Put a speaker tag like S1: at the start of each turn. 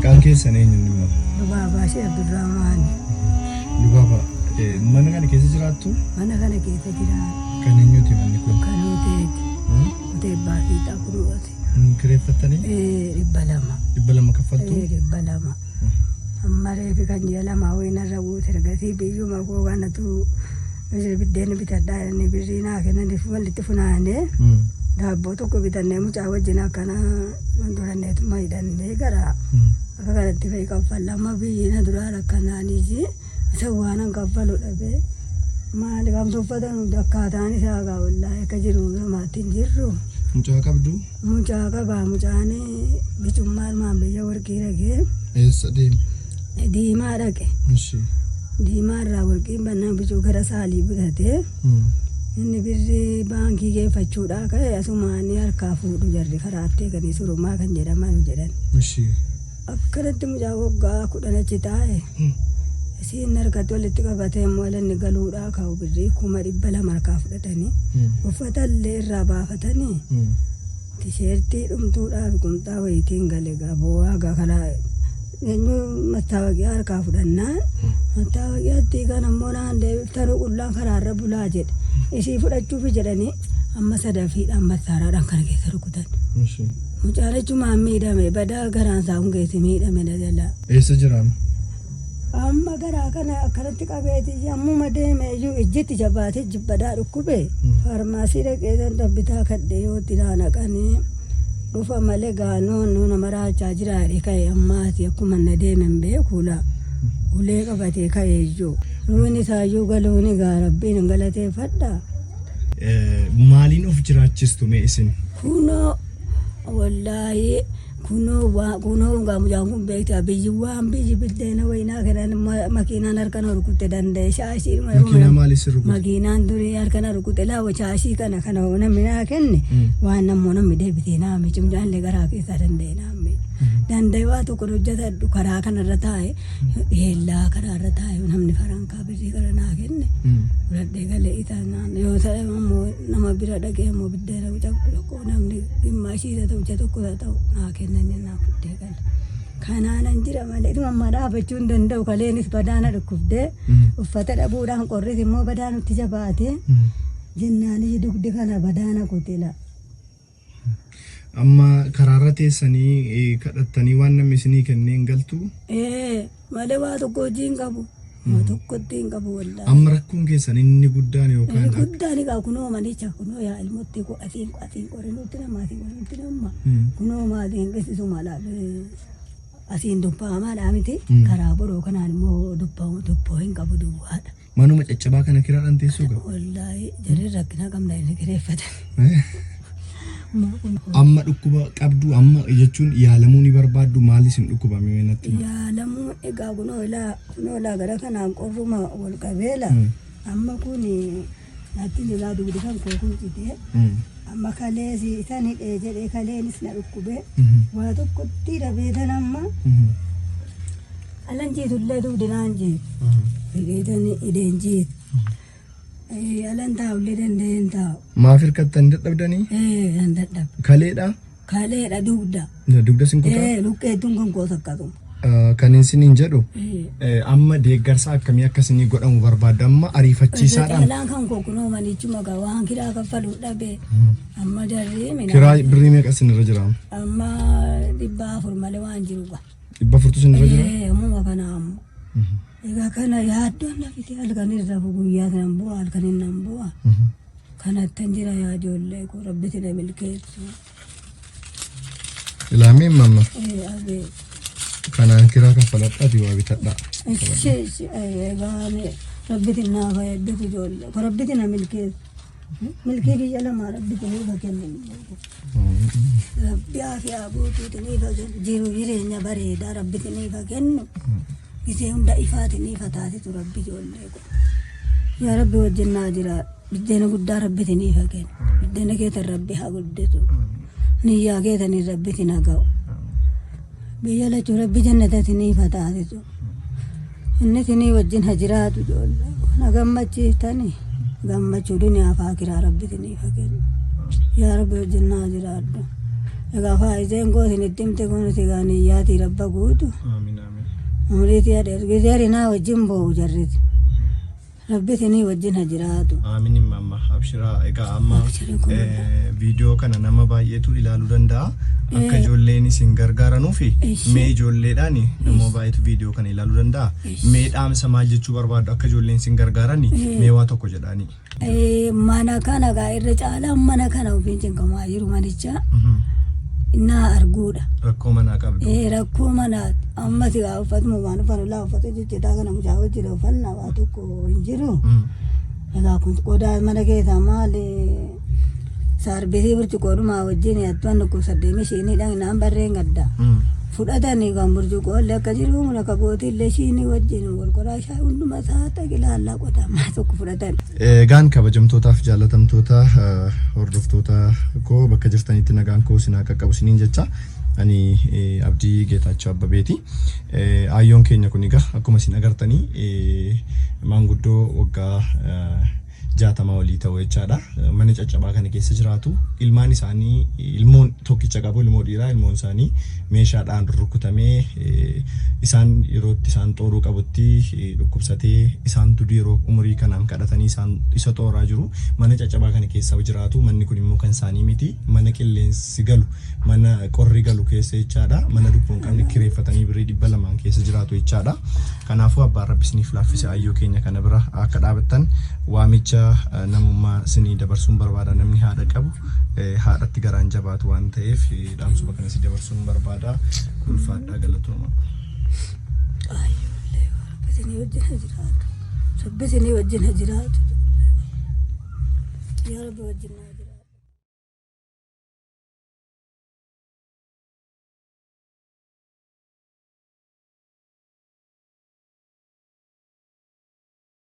S1: Maqaan keessan eenyuun immoo?
S2: Lubaabaa Shee Abdurrahmaan.
S1: Lubaabaa, mana kana keessa jiraattu?
S2: Mana kana keessa jiraatu.
S1: Kan eenyuti manni kun?
S2: Kan Hoteeti. Hotee Abbaa Fiixaa kunuuti.
S1: Kireeffattanii?
S2: 200.
S1: 200 kaffaltu?
S2: 200. Amma reefi kan ji'a lamaa wayii narra guute ergasii biyyuma koo kanatu biddeen bitadhaa jedhanii birrii naa kennaniif walitti funaanee daabboo tokko bitannee mucaa wajjin akkana wantolanneetuma hidhannee gara akka kanatti fa'i kaffalla. Amma biyyi na duraa rakkanaaniis isa waanan kaffalu dhabee maali kamtu uffatan akkaataan isaa gaa wallaahi akka jiru namaatti hin jirru.
S1: Mucaa qabdu?
S2: Mucaa qabaa, mucaan bicummaa armaan biyya warqii dhaqee.
S1: Eessa deeme?
S2: Diimaa dhaqe.
S1: Ishi.
S2: Diimaa irraa warqiin bannaan bicuu gara saalii bitatee. Inni birrii baankii geeffachuudhaa ka'e asumaanii harkaa fuudhu jarri karaatti eeganii surumaa kan jedhaman jedhan.
S1: Ishi.
S2: Akkanatti mucaa waggaa 10 achi taa'e. Isiin harkatti walitti qabatee immoo alanni galuudhaa ka'u birrii 200,000 harkaa fudhatanii uffata illee irraa baafatanii tisheertii dhumtuudhaaf qumxaa wayiitiin gale gaa boo'aa gaa kana eenyu mattaawaqiyaa harkaa fudhannaan mattaawaqiyaatti kan ammoo naan deebiftanuu qullaan karaarra bulaa jedhe isii fudhachuufi jedhanii amma sadafiidhaan massaaraadhaan kana keessa rukutan. Mucaan achumaan miidhame badaa garaan isaa hungeessi miidhame na jalaa.
S1: Eessa jiraam?
S2: Amma garaa kana akkanatti qabeeti ammuma deeme iyyuu ijjitti jabaatee jibbadaa dhukkube faarmaasii dhaqee san dabbitaa kadhe yoo itti naa naqanii dhufa malee gaanoon nu nama raachaa jira jedhee ka'e ammaati akkuma na deeme hin beeku laa ulee qabatee ka'e iyyuu ruuhin isaa iyyuu galuun egaa rabbiin hin galateeffadha.
S1: Maaliin of jiraachistu mee isin?
S2: Kunoo wallaahi Kunoo waa kunoo gaa mucaan kun beektaa biyyi waan biyyi biddeena wayinaa kennan makiinaan harka na rukutte danda'e shaashii
S1: Makiinaa maali si rukute?
S2: Makiinaan durii harka na rukute laawa shaashii kana kana namni naa kenne waan nammoo namni deebitee naa miicu mucaan illee garaa keessaa danda'e naa miicu danda'e waa tokko hojjetadhu karaa kanarra taa'e heellaa karaarra taa'e namni farankaa birrii kana naa kenne fudhadhee galee isaan yoo ta'e ammoo nama bira dhaqee ammoo biddeena tokko namni dhimma ishii haa ta'u ija tokko haa ta'u naa kennan jennaan fudhee gala. Kanaanan jira malee dhuma ammaa dhaabachuu hin danda'u kaleenis badaa na dhukkubdee uffata dhabuudhaan qorris immoo badaa nutti jabaate jennaan iji dugdi kana badaa na kutila.
S1: Amma karaarra teessanii kadhattanii waan namni isinii kennee hin galtu.
S2: Ee malee waa tokko hojii hin qabu. Waa tokkotti hin qabu wallaahi.
S1: Amma rakkoon keessan inni guddaan yookaan
S2: Inni guddaan egaa kunoo manicha kunoo yaa ilmotti koo asiin asiin qorinuutti nama asiin qorinuutti nama kunoo maaliin qisisu mala asiin dubbaamaadhaa miti karaa boroo kanaan immoo dubboo hin qabu duwwaadha.
S1: Manuma caccabaa kana kiraadhaan teessuu qaba.
S2: Wallaahi jarri rakkina qabna inni kireeffatan.
S1: Amma dhukkuba qabdu amma jechuun yaalamuu ni barbaaddu maal isin dhukkuba mee natti hima.
S2: Yaalamuu egaa kunoo ilaa kunoo ilaa gara kanaan qorruma wal qabeela. Amma kun natti ilaa dugdi kan koo kun citee. Amma kalees isan hidhee jedhee kaleenis na dhukkubee. Waa tokkotti dhabeetan amma. Alan jiitullee dugdi naan jiitu. Hidheetan hidheen jiitu. Alan taa'ullee danda'ee hin taa'u.
S1: Maaf hirkattan dadhabdanii?
S2: Ee nan dadhaba.
S1: Kaleedha?
S2: Kaleedha dugda.
S1: Dugda sin kutaa?
S2: Ee luqqeettuun kan koo sakkatuma.
S1: Kan isiniin jedhu amma deeggarsa akkamii akka isinii godhamu barbaadda amma
S2: Irra
S1: ariifachiisaadhaan
S2: caalaan kan koo kunoo manichuma gaa waan kiraa kaffaluu dhabe amma jarri mina
S1: kiraa birrii meeqa isinirra jira?
S2: amma 400 malee waan jiru gaa.
S1: 400tu isinirra jira?
S2: Ee ammuma kana ammoo. Egaa kana yaaddoon na fite halkan irra guyyaa nan bu'a halkan nan bu'a. Kanattan jira yaa ijoollee koo rabbiti na milkeessu.
S1: Ilaameen mamma
S2: Ee abee.
S1: kanaan kiraa kaffaladhaati waa bitadhaa.
S2: Ishee ishee egaa rabbiti naaf haa eebbisu ijoollee koo rabbiti na milkeessu. Milkii biyya lamaa rabbiti nuuf kennu. Rabbi aafiyaa guutuuti niif haa kennu. Jiru jireenya bareedaa rabbiti niif haa kennu. Gisee hunda ifaati niif haa taasisu rabbi ijoollee koo. Yaa rabbi wajjin naa jiraadhu. Biddeena guddaa rabbiti niif haa kennu. Biddeena keetan rabbi haa guddisu. Niyyaa keetaniin rabbiti na ga'u. Biyya lachuu rabbi jannata isiniif haa taasisu. Inni isinii wajjin haa jiraatu ijoollee. Na gammachiiftani gammachuu duniyaa fi akiraa rabbi isiniif haa kennu. Yaa rabbi wajjin naa jiraadhu. Egaa faayidaan koo isinitti himte kun sigaan iyyaatii rabba guutu.
S1: Amiin amiin.
S2: Umriitii haadha ergisee arinaa wajjin boo'u jarriti. Rabbi isinii wajjin ha jiraatu.
S1: Amiin mamma abshiraa egaa amma
S2: Abshira kun
S1: viidiyoo kana nama baay'eetu ilaaluu danda'a. Akka ijoolleen isin gargaaranuufi
S2: Ishi.
S1: mee ijoolleedhaan nama baay'eetu viidiyoo kana ilaaluu danda'a. Mee dhaamsa maal jechuu barbaaddu akka ijoolleen isin gargaarani mee waa tokko jedhaani.
S2: Mana kana gaa irra caalaan mana kana ofiin cinqamaa jiru manicha naa arguudha.
S1: Rakkoo manaa qabdu.
S2: Rakkoo manaa amma si gaa uffatuma waan uffannu laa uffata jijjiirraa kana mucaa wajjin uffannaa waa tokko hin jiru. Egaa kun qodaa mana keessaa maali saarbisii burcuqqoodhumaa wajjin attuan dhukkubsadhee mishiinii dhaqnaan barreen gadda. Fudhatanii kan burcuqqoollee akka jiru akka gootiillee shiinii wajjin qorqoraa shaayii hunduma isaa xaqilaallaa qodaa maa tokko fudhatan.
S1: Egaan kabajamtootaaf jaalatamtoota hordoftoota koo bakka jirtanitti nagaan koo isin haa qaqqabu isiniin jecha ani Abdii Geetaachoo Abbabeeti. Ayyoon keenya kun egaa akkuma isin agartanii maanguddoo waggaa 60 olii ta'u jechaadha. Mana caccabaa kana keessa jiraatu. Ilmaan isaanii ilmoon tokkicha qabu ilmoo dhiiraa ilmoon isaanii meeshaadhaan rukutamee isaan yerootti isaan xooruu qabutti dhukkubsatee isaantu yeroo umurii kanaan kadhatanii isaan isa xooraa jiru. Mana caccabaa kana keessa jiraatu. Manni kun immoo kan isaanii miti. Mana qilleensi galu, mana qorri galu keessa jechaadha. Mana dukkoon qabne kireeffatanii birrii 200 keessa jiraatu jechaadha. Kanaafuu abbaan rabbi isiniif laaffise ayyoo keenya kana bira akka dhaabattan waamicha namummaa isinii dabarsuun barbaada. Namni haadha qabu haadhatti garaan jabaatu waan ta'eef dhaamsuma kana si dabarsuun barbaada. Ulfaadhaa galatooma.
S2: Ayyoolee rabbi isinii wajjin haa jiraatu. Rabbi isinii wajjin haa jiraatu. Yaa rabbi wajjin naa